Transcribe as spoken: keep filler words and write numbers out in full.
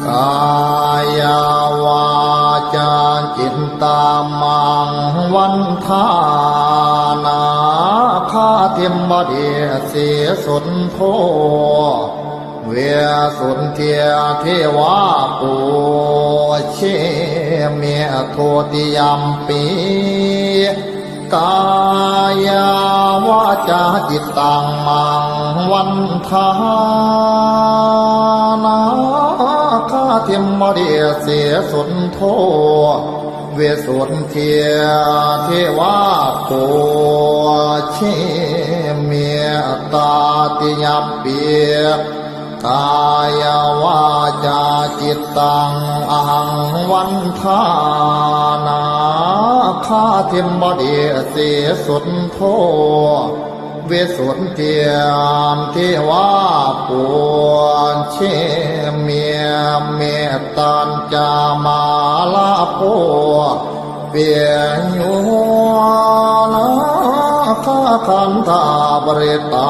kāyā vācā cittaṃ maṃ vandāna, khātimba desi suddho visuddhijīvā pūjemi. Dutiyampi kāyā vācā cittaṃ maṃ vandāna, khātimba desi suddho visuddhijīvā pūjemi. Tatiyampi kāyā vācā cittaṃ ahaṃ vandāna, khātimba desi suddho visuddhijīvā pūjemi. Mettañca mārā pubbe yo nāgā gandhabbarittā